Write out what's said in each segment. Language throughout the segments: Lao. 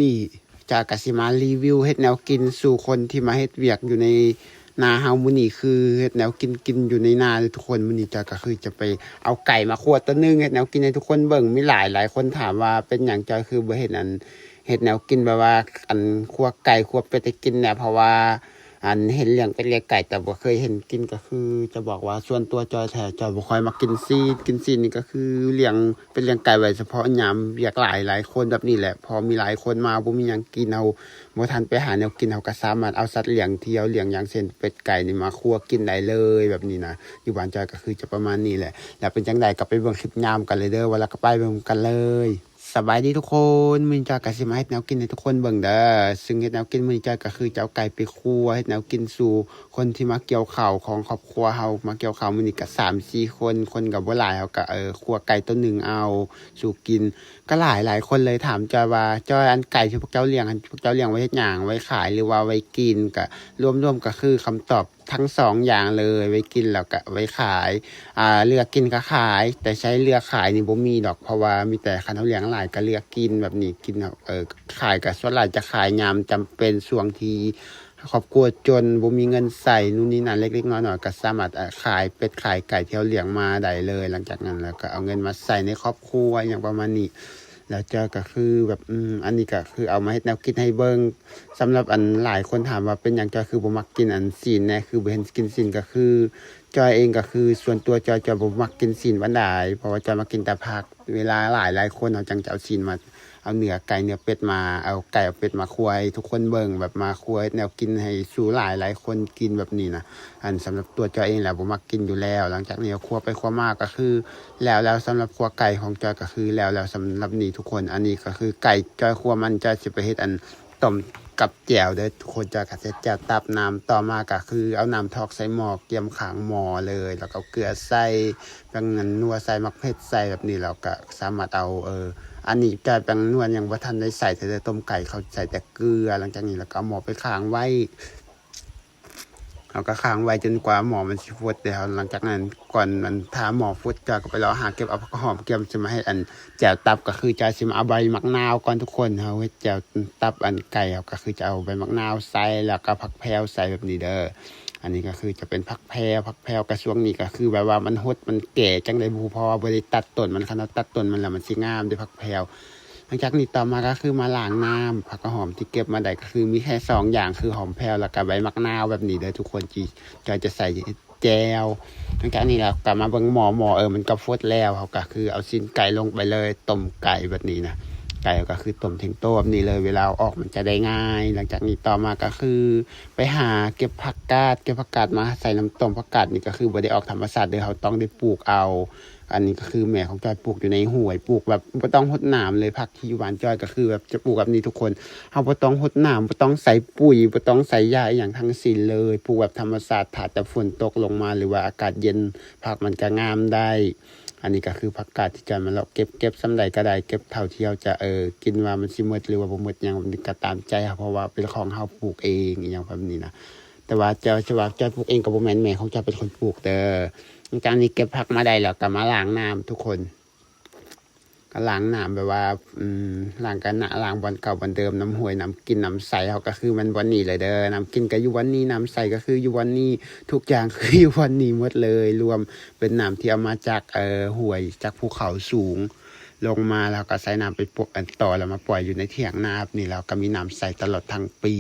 ນີ້ຈອຍກໍຊິມາຣີວິວເຮັດແນວກິນສູ່ຄົນທີ່ມາເຮັດວຽກຢູ່ໃນນາເຮົາ. ມື້ນີ້ຄືເຮັດແນວກິນ ກິນຢູ່ໃນນາເລີຍທຸກຄົນ. ມື້ນີ້ຈອຍກໍຄືຈະໄປເອົາໄກ່ມາຂົ້ວໂຕໜຶ່ງ ເຮັດແນວກິນໃຫ້ທຸກຄົນເບິ່ງ. ມີຫຼາຍ ຫຼາຍຄົນຖາມວ່າເປັນຫຍັງຈອຍຄືບໍ່ເຮັດອັນ ເຮັດແນວກິນແບບວ່າ ອັນ ຂົ້ວໄກ່ຂົ້ວເປັດໃຫ້ກິນແດ່ ເພາະວ່າ ອັນ ເຫັນລ້ຽງເປັດລ້ຽງໄກ່ ແຕ່ບໍ່ເຄີຍເຫັນກິນ. ກໍຄືຈະບອກວ່າສ່ວນຕົວຈອຍແທ້ ຈອຍບໍ່ຄ່ອຍມັກກິນຊີ້ນ. ກິນຊີ້ນນີ້ກໍຄືລ້ຽງເປັດລ້ຽງໄກ່ໄວ້ສະເພາະຍາມວຽກຫຼາຍ ຫຼາຍຄົນແບບນີ້ແຫຼະ. ພໍມີຫຼາຍຄົນມາບໍ່ມີຫຍັງກິນ ເຮົາບໍ່ທັນໄປຫາແນວກິນ ເຮົາກໍສາມາດເອົາສັດລ້ຽງທີ່ເຮົາລ້ຽງ ຢ່າງເຊັ່ນເປັດໄກ່ນີ້ມາຂົ້ວກິນໄດ້ເລີຍແບບນີ້ນະ. ຢູ່ບ້ານຈອຍກໍຄືຈະປະມານນີ້ແຫຼະ. ແລ້ວເປັນຈັ່ງໃດກໍໄປເບິ່ງຄລິບຍາວນຳກັນເລີຍເດີ ວ່າແລ້ວກໍໄປເບິ່ງນຳກັນເລີຍ. ສະບາຍດີທຸກຄົນ, ມື້ນີ້ຈອຍກໍຊິມາເຮັດແນວກິນໃຫ້ທຸກຄົນເບິ່ງເດີ. ຊຶ່ງເຮັດແນວກິນມື້ນີ້ຈອຍກໍຄືຈະເອົາໄກ່ໄປຂົ້ວ ເຮັດແນວກິນສູ່ຄົນທີ່ມາກ່ຽວເຂົ້າຂອງຄອບຄົວເຮົາ. ມາກ່ຽວເຂົ້າມື້ນີ້ກໍສາມສີ່ຄົນ, ຄົນກໍບໍ່ຫຼາຍ, ເຮົາກໍ ເອີ ຂົ້ວໄກ່ໂຕໜຶ່ງເອົາສູ່ກິນ. ກໍຫຼາຍໆຄົນເລີຍຖາມຈອຍວ່າ ຈອຍ ອັນໄກ່ທີ່ພວກເຈົ້າລ້ຽງຫັ້ນ ພວກເຈົ້າລ້ຽງໄວ້ເຮັດຫຍັງ? ໄວ້ຂາຍ ຫຼືວ່າໄວ້ກິນ? ກໍລວມໆກໍຄືຄຳຕອບ ທັງສອງຢ່າງເລີຍ, ໄວ້ກິນແລ້ວກະໄວ້ຂາຍ. ອ່າ ເລືອກກິນກະຂາຍ, ແຕ່ໃຊ້ເລືອກຂາຍນີ້ບໍ່ມີດອກ, ເພາະວ່າມີແຕ່ຄັນເຮົາລ້ຽງຫຼາຍກະເລືອກກິນແບບນີ້, ກິນ ເອີ ຂາຍກະສ່ວນຫຼາຍຈະຂາຍຍາມຈຳເປັນ, ຊ່ວງທີ່ຄອບຄົວຈົນ ບໍ່ມີເງິນໃຊ້ ນູ່ນນີ້ນັ້ນ ເລັກໆນ້ອຍໆ ກະສາມາດ ເອີ ຂາຍເປັດຂາຍໄກ່ທີ່ເຮົາລ້ຽງມາໄດ້ເລີຍ. ຫຼັງຈາກນັ້ນແລ້ວກະເອົາເງິນມາໃຊ້ໃນຄອບຄົວ ອີ່ຫຍັງປະມານນີ້. ແລ້ວຈອຍກໍຄືແບບ ອືມ ອັນນີ້ກໍຄືເອົາມາເຮັດແນວກິນໃຫ້ເບິ່ງ. ສຳລັບອັນຫຼາຍຄົນຖາມວ່າເປັນຫຍັງຈອຍຄືບໍ່ມັກກິນອັນຊີ້ນແດ່ ຄືບໍ່ເຫັນກິນຊີ້ນ, ກໍຄືຈອຍເອງກໍຄືສ່ວນຕົວຈອຍ ຈອຍບໍ່ມັກກິນຊີ້ນປານໃດ ເພາະວ່າຈອຍມັກກິນແຕ່ຜັກ. ເວລາຫຼາຍໆຄົນເຮົາຈັ່ງຈະເອົາຊີ້ນມາ ເອົາເນື້ອໄກ່ເນື້ອເປັດມາ ເອົາໄກ່ເອົາເປັດມາຂົ້ວໃຫ້ທຸກຄົນເບິ່ງ ແບບມາຂົ້ວເຮັດແນວກິນໃຫ້ສູ່ຫຼາຍໆຄົນກິນແບບນີ້ນະ. ອັນສຳລັບຕົວຈອຍເອງແລ້ວບໍ່ມັກກິນຢູ່ແລ້ວ. ຫຼັງຈາກນີ້ກໍຂົ້ວໄປຂົ້ວມາກໍຄື ແລ້ວ ແລ້ວສຳລັບຂົ້ວໄກ່ຂອງຈອຍກໍຄືແລ້ວ ແລ້ວສຳລັບນີ້ທຸກຄົນ. ອັນນີ້ກໍຄືໄກ່ຈອຍຂົ້ວມັນ ຈອຍຊິໄປເຮັດອັນຕົ້ມກັບແຈ່ວເດີທຸກຄົນ. ຈອຍກໍເຮັດແຈ່ວຕັບນ້ຳ, ຕໍ່ມາກໍຄືເອົານ້ຳຖອກໃສ່ໝໍ້ ກຽມຂ້າງໝໍ້ເລີຍ ແລ້ວກໍເອົາເກືອໃສ່ ແປ້ງນົວໃສ່ ໝາກເຜັດໃສ່ແບບນີ້ ແລ້ວກໍສາມາດເອົາ ເອີ ອັນນີ້ຈອຍແປ້ງນົວຍັງບໍ່ທັນໄດ້ໃສ່ເທື່ອເດີ, ຕົ້ມໄກ່ເຂົາໃສ່ແຕ່ເກືອ. ຫຼັງຈາກນີ້ແລ້ວກໍເອົາໝໍ້ໄປຄ້າງໄວ້ ເຮົາກໍຄ້າງໄວ້ຈົນກວ່າໝໍ້ມັນຊິຟົດແລ້ວ. ຫຼັງຈາກນັ້ນ ກ່ອນອັນຖ້າໝໍ້ຟົດ ຈອຍກໍໄປເລາະຫາເກັບເອົາຜັກຫອມ ກຽມຊິມາເຮັດອັນແຈ່ວຕັບ. ກໍຄືຈອຍຊິມາເອົາໃບໝາກນາວກ່ອນທຸກຄົນ, ເຮົາເຮັດແຈ່ວຕັບອັນໄກ່ ເຮົາກໍຄືຈະເອົາໃບໝາກນາວໃສ່ ແລ້ວກໍຜັກແພວໃສ່ແບບນີ້ເດີ. ອັນນີ້ກໍຄືຈະເປັນຜັກແພວ, ຜັກແພວກະຊ່ວງນີ້ກໍຄືແບບວ່າມັນຫົດມັນແກ່ຈັ່ງໃດບໍ່ຮູ້ ເພາະວ່າບໍ່ໄດ້ຕັດຕົ້ນມັນ, ຄັນເຮົາຕັດຕົ້ນມັນແລ້ວມັນຊິງາມເດ້ຜັກແພວ. ຫຼັງຈາກນີ້ຕໍ່ມາກໍຄືມາລ້າງນ້ຳ. ຜັກກະຫອມທີ່ເກັບມາໄດ້ກໍຄືມີແຄ່ສອງຢ່າງ ຄືຫອມແພວ ແລ້ວກໍໃບໝາກນາວແບບນີ້ເດີທຸກຄົນ ທີ່ຈອຍຈະໃສ່ແຈ່ວ. ຫຼັງຈາກນີ້ແລ້ວກໍມາເບິ່ງໝໍ້, ໝໍ້ ເອີ ມັນກໍຟົດແລ້ວ. ເຮົາກໍຄືເອົາຊີ້ນໄກ່ລົງໄປເລີຍ ຕົ້ມໄກ່ແບບນີ້ນະ, ໄກ່ກໍຄືຕົ້ມເທັງໂຕແບບນີ້ເລີຍ, ເວລາເອົາອອກມັນຈະໄດ້ງ່າຍ. ຫຼັງຈາກນີ້ຕໍ່ມາກໍຄືໄປຫາເກັບຜັກກາດ, ເກັບຜັກກາດມາໃສ່ນ້ຳຕົ້ມ. ຜັກກາດນີ້ກໍຄືບໍ່ໄດ້ອອກທຳມະຊາດເດີ, ເຮົາຕ້ອງໄດ້ປູກເອົາ. ອັນນີ້ກໍຄືແມ່ຂອງຈອຍປູກຢູ່ໃນຫ້ວຍ, ປູກແບບບໍ່ຕ້ອງຫົດນ້ຳເລີຍ. ຜັກທີ່ຢູ່ບ້ານຈອຍກໍຄືແບບຈະປູກແບບນີ້ທຸກຄົນ, ເຮົາບໍ່ຕ້ອງຫົດນ້ຳ, ບໍ່ຕ້ອງໃສ່ປຸ໋ຍ, ບໍ່ຕ້ອງໃສ່ຢາອີ່ຫຍັງທັງສິ້ນເລີຍ, ປູກແບບທຳມະຊາດ. ຖ້າແຕ່ຝົນຕົກລົງມາ ຫຼືວ່າອາກາດເຢັນ ຜັກມັນກໍງາມໄດ້. ອັນນີ້ກໍຄືຜັກກາດທີ່ຈອຍມາເລາະເກັບ, ເກັບສ່ຳໃດກໍໄດ້, ເກັບເທົ່າທີ່ເຮົາຈະ ເອີ ກິນວ່າມັນຊິໝົດ ຫຼືວ່າບໍ່ໝົດຫຍັງ, ມັນກໍຕາມໃຈເຮົາ ເພາະວ່າເປັນຂອງເຮົາປູກເອງ ອີ່ຫຍັງແບບນີ້ນະ. ແຕ່ວ່າຈອຍ ຈະວ່າຈອຍປູກເອງກໍບໍ່ແມ່ນ, ແມ່ຂອງຈອຍເປັນຄົນປູກເດີ. ຫຼັງຈາກນີ້ເກັບຜັກມາໄດ້ແລ້ວກໍມາລ້າງນ້ຳທຸກຄົນ, ກໍລ້າງນ້ຳແບບວ່າ ອືມ ລ້າງກະນະ ລ້າງບ່ອນເກົ່າບ່ອນເດີມ, ນ້ຳຫ້ວຍ ນ້ຳກິນ ນ້ຳໃສເຮົາກໍຄືມັນບ່ອນນີ້ເລີຍເດີ. ນ້ຳກິນກໍຢູ່ບ່ອນນີ້, ນ້ຳໃສກໍຄືຢູ່ບ່ອນນີ້, ທຸກຢ່າງຄືຢູ່ບ່ອນນີ້ໝົດເລີຍ. ລວມເປັນນ້ຳທີ່ເອົາມາຈາກ ເອີ ຫ້ວຍ ຈາກພູເຂົາສູງລົງມາ, ແລ້ວເຮົາກໍໃສ່ນ້ຳໄປປົະ ອັນ ຕໍ່ ແລ້ວມາປ່ອຍຢູ່ໃນຖຽງນາແບບນີ້, ແລ້ວກໍມີນ້ຳໃສຕະຫຼອດທັງປີ.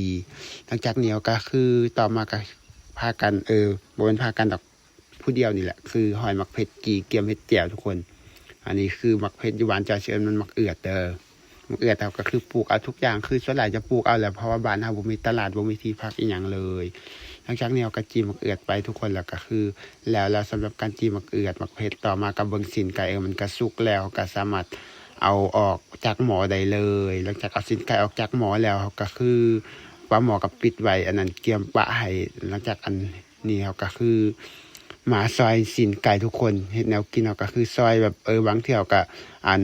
ຫຼັງຈາກນີ້ເຮົາກໍຄື ຕໍ່ມາກໍພາກັນ ເອີ ບໍ່ແມ່ນພາກັນດອກ ຜູ້ດຽວນີ້ແຫຼະ ຄືຫອຍໝາກເຜັດຈີ່ ກຽມເຮັດແຈ່ວທຸກຄົນ. ອັນນີ້ຄືໝາກເຜັດ, ຢູ່ບ້ານເຈົ້າຊິເອີ້ນມັນໝາກເອືອດເດີ. ໝາກເອືອດເຮົາກໍຄືປູກເອົາທຸກຢ່າງ, ຄືສ່ວນຫຼາຍຈະປູກເອົາແຫຼະ ເພາະວ່າບ້ານເຮົາບໍ່ມີຕະຫຼາດ, ບໍ່ມີທີ່ພັກອີ່ຫຍັງເລີຍ. ຫຼັງຈາກນີ້ເຮົາກໍຈີ່ໝາກເອືອດໄປທຸກຄົນ, ແລ້ວກໍຄືແລ້ວ, ແລ້ວສຳລັບການຈີ່ໝາກເອືອດ ໝາກເຜັດ. ຕໍ່ມາກໍເບິ່ງຊີ້ນໄກ່, ເອີ ມັນກໍສຸກແລ້ວ, ເຮົາກໍສາມາດເອົາອອກຈາກໝໍ້ໄດ້ເລີຍ. ຫຼັງຈາກເອົາຊີ້ນໄກ່ອອກຈາກໝໍ້ແລ້ວ, ເຮົາກໍຄືຝາໝໍ້ກໍປິດໄວ້, ອັນນັ້ນກຽມປະໃຫ້. ຫຼັງຈາກອັນ ນີ້ເຮົາກໍຄືມາຊອຍຊີ້ນໄກ່ທຸກຄົນ, ເຮັດແນວກິນເຮົາກໍຄືຊອຍແບບ ເອີ ບາງເທື່ອກໍ ອັນ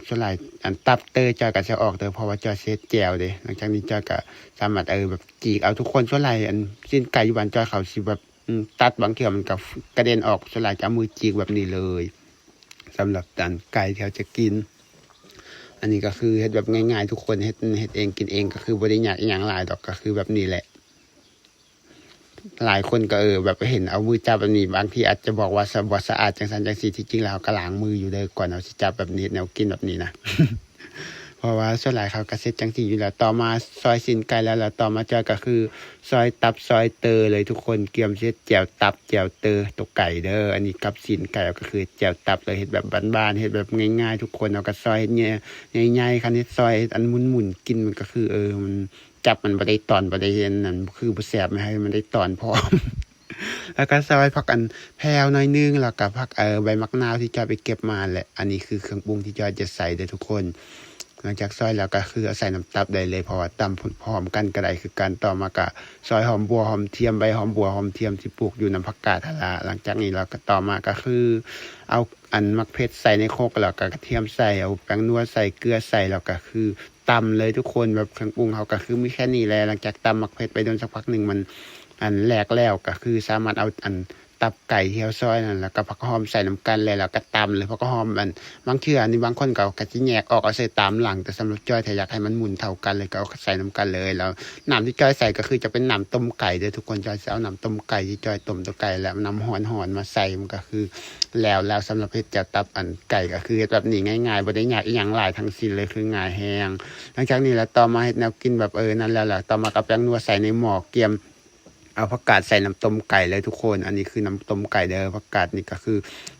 ສ່ວນຫຼາຍ ອັນ ຕັບເຕີ ຈອຍກໍຈະອອກເດີ ເພາະວ່າຈອຍຊິເຮັດແຈ່ວເດ້. ຫຼັງຈາກນີ້ຈອຍກໍສາມາດ ເອີ ແບບຈີກເອົາທຸກຄົນ. ສ່ວນຫຼາຍ ອັນ ຊີ້ນໄກ່ຢູ່ບ້ານຈອຍເຂົາຊິແບບ ອືມ ຕັດ ບາງເທື່ອມັນກໍກະເດັນອອກ, ສ່ວນຫຼາຍຈະເອົາມືຈີກແບບນີ້ເລີຍ. ສຳລັບອັນໄກ່ທີ່ເຮົາຈະກິນ. ອັນນີ້ກໍຄືເຮັດແບບງ່າຍໆ ທຸກຄົນເຮັດ ເຮັດເອງກິນເອງ ກໍຄືບໍ່ໄດ້ຍາກອີ່ຫຍັງຫຼາຍດອກ ກໍຄືແບບນີ້ແຫຼະ. ຫຼາຍຄົນກໍ ເອີ ແບບເຫັນເອົາມືຈັບແບບນີ້ ບາງທີອາດຈະບອກວ່າສະ ບໍ່ສະອາດຈັ່ງຊັ້ນຈັ່ງຊີ້ ທີ່ຈິງແລ້ວເຮົາກໍລ້າງມືຢູ່ເດີ ກ່ອນເຮົາຊິຈັບແບບນີ້ ເຮັດແນວກິນແບບນີ້ນະ. ເພາະວ່າສ່ວນຫຼາຍເຂົາກໍເຮັດຈັ່ງຊີ້ຢູ່ແລ້ວ. ຕໍ່ມາຊອຍຊີ້ນໄກ່ແລ້ວ ແລ້ວຕໍ່ມາຈ້ອຍກໍຄືຊອຍຕັບຊອຍເຕີເລີຍທຸກຄົນ. ກຽມຊິເຮັດແຈ່ວຕັບແຈ່ວເຕີໂຕໄກ່ເດີ. ອັນນີ້ກັບຊີ້ນໄກ່ກໍຄືແຈ່ວຕັບເລີຍ ເຮັດແບບບ້ານໆ ເຮັດແບບງ່າຍໆ ທຸກຄົນ. ເຮົາກໍຊອຍໃຫຍ່ໆ ຄັນເຮັດຊອຍອັນໝຸ່ນໆ ກິນມັນກໍຄື ເອີ ມັນ ຈັບມັນບໍ່ໄດ້ຕອນ ບໍ່ໄດ້ອັນນັ້ນ ຄືບໍ່ແຊບ ໃຫ້ມັນໄດ້ຕອນພ້ອມ. ແລ້ວກໍຊອຍຜັກອັນແພວໜ້ອຍໜຶ່ງ ແລ້ວກໍຜັກ ເອີ ໃບໝາກນາວທີ່ຈ້ອຍໄປເກັບມາແຫຼະ. ອັນນີ້ຄືເຄື່ອງປຸງທີ່ຈ້ອຍຈະໃສ່ເດີທຸກຄົນ. ຫຼັງຈາກຊອຍແລ້ວກໍຄືເອົາໃສ່ນ້ຳຕັບໄດ້ເລີຍ ເພາະວ່າຕຳພ້ອມກັນກໍໄດ້ຄືກັນ. ຕໍ່ມາກໍຊອຍຫອມບົ່ວຫອມທຽມ ໃບຫອມບົ່ວຫອມທຽມທີ່ປູກຢູ່ນຳຜັກກາດຫັ້ນລະ. ຫຼັງຈາກນີ້ແລ້ວກໍຕໍ່ມາກໍຄືເອົາອັນໝາກເຜັດໃສ່ໃນຄົກ ແລ້ວກໍກະທຽມໃສ່ ເອົາແປ້ງນົວໃສ່ ເກືອໃສ່ ແລ້ວກໍຄື ຕຳເລີຍທຸກຄົນ. ແບບເຄື່ອງປຸງເຮົາກໍຄືມີແຄ່ນີ້ແຫຼະ. ຫຼັງຈາກຕຳໝາກເຜັດໄປດົນສັກພັກໜຶ່ງ ມັນອັນແຫຼກແລ້ວ ກໍຄືສາມາດເອົາອັນຕັບໄກ່ທີ່ເຮົາຊອຍນັ້ນ ແລ້ວກໍຜັກຫອມໃສ່ນຳກັນເລີຍ ແລ້ວກໍຕຳເລີຍ. ຜັກຫອມອັນ ບາງເທື່ອນີ້ບາງຄົນກໍ ກໍຊິແຍກອອກເອົາໃສ່ຕາມຫຼັງ ແຕ່ສຳລັບຈ້ອຍ ຖ້າຢາກໃຫ້ມັນໝຸ່ນເທົ່າກັນເລີຍ ກໍເອົາໃສ່ນຳກັນເລີຍ. ແລ້ວນ້ຳທີ່ຈ້ອຍໃສ່ກໍຄືຈະເປັນນ້ຳຕົ້ມໄກ່ເດີທຸກຄົນ. ຈ້ອຍຊິເອົານ້ຳຕົ້ມໄກ່ທີ່ຈ້ອຍຕົ້ມຕົວໄກ່ ແລ້ວນ້ຳຮ້ອນໆມາໃສ່ ມັນກໍຄື ແລ້ວ ແລ້ວສຳລັບເຮັດແຈ່ວຕັບອັນໄກ່ ກໍຄືເຮັດແບບນີ້ງ່າຍໆ ບໍ່ໄດ້ຍາກອີ່ຫຍັງຫຼາຍທັງສິ້ນເລີຍ ຄືງ່າຍແຮງ. ຫຼັງຈາກນີ້ແລ້ວຕໍ່ມາເຮັດແນວກິນແບບ ເອີ ນັ້ນແລ້ວ ແລ້ວຕໍ່ມາກໍເອົາແປ້ງນົວໃສ່ໃນໝໍ້ ກຽມເອົາຜັກກາດໃສ່ນ້ຳຕົ້ມໄກ່ເລີຍທຸກຄົນ. ອັນນີ້ຄືນ້ຳຕົ້ມໄກ່ເດີ. ຜັກກາດນີ້ກໍຄື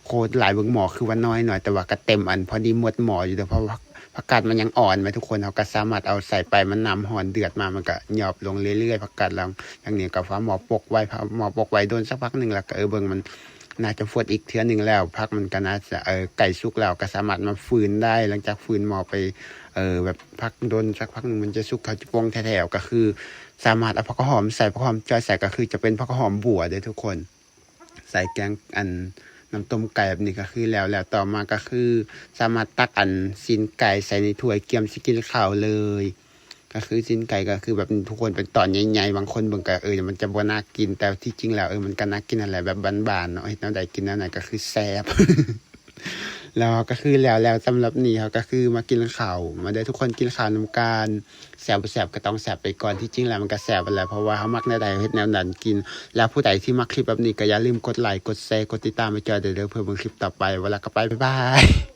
ໂຄດຫຼາຍ ເບິ່ງໝໍ້ຄືວ່ານ້ອຍໆ ແຕ່ວ່າກໍເຕັມອັນ ພໍດີໝົດໝໍ້ຢູ່ເດີ ເພາະວ່າຜັກ ຜັກກາດມັນຍັງອ່ອນແມະທຸກຄົນ. ເຮົາກໍສາມາດເອົາໃສ່ໄປ ມັນນ້ຳຮ້ອນເດືອດມາ ມັນກໍຫຍອບລົງເລື້ອຍໆ ຜັກກາດ. ຫຼັງຈາກນີ້ກໍຝາໝໍ້ປົກໄວ້ ຝາໝໍ້ປົກໄວ້ດົນສັກພັກໜຶ່ງ ແລ້ວກໍ ເອີ ເບິ່ງມັນ ໜ້າຈະຟົດອີກເທື່ອໜຶ່ງແລ້ວ ຜັກມັນກໍໜ້າຈະ ເອີ ໃກ້ສຸກແລ້ວ ກໍສາມາດມາຟື້ນໄດ້. ຫຼັງຈາກຟື້ນໝໍ້ໄປ ເອີ ແບບພັກດົນສັກພັກໜຶ່ງ ມັນຈະສຸກເຂົ້າຈີ່ປ່ງແທ້ໆ ກໍຄືສາມາດເອົາຜັກຫອມໃສ່ ຜັກຫອມຈ້ອຍໃສ່ ກໍຄືຈະເປັນຜັກຫອມບົວເດີທຸກຄົນ ໃສ່ແກງອັນ ນ້ຳຕົ້ມໄກ່ແບບນີ້ ກໍຄືແລ້ວ. ແລ້ວຕໍ່ມາກໍຄືສາມາດຕັກອັນຊີ້ນໄກ່ໃສ່ໃນຖ້ວຍ ກຽມຊິກິນເຂົ້າເລີຍ. ກໍຄືຊີ້ນໄກ່ກໍຄືແບບທຸກຄົນເປັນຕອນໃຫຍ່ໆ ບາງຄົນເບິ່ງກໍ ເອີ ມັນຈະບໍ່ໜ້າກິນ ແຕ່ທີ່ຈິງແລ້ວ ເອີ ມັນກໍໜ້າກິນຫັ້ນແຫຼະ ແບບບ້ານໆເນາະ ເຮັດແນວໃດກິນແນວນັ້ນກໍຄືແຊບ. ແລ້ວກໍຄືແລ້ວ ແລ້ວສຳລັບນີ້ເຮົາກໍຄືມາກິນເຂົ້າ ມາເດີທຸກຄົນ ກິນເຂົ້ານຳກັນ. ແຊບບໍ່ແຊບກໍຕ້ອງແຊບໄປກ່ອນ ທີ່ຈິງແລ້ວມັນກໍແຊບຫັ້ນແຫຼະ ເພາະວ່າເຮົາມັກແນວໃດເຮົາເຮັດແນວນັ້ນກິນ. ແລ້ວຜູ້ໃດທີ່ມັກຄລິບແບບນີ້ກໍຢ່າລືມກົດໄລ ກົດແຊ ກົດຕິດຕາມໃຫ້ຈ້ອຍເດີ ເພື່ອເບິ່ງຄລິບຕໍ່ໄປ. ວ່າແລ້ວກໍໄປ ບາຍບາຍ.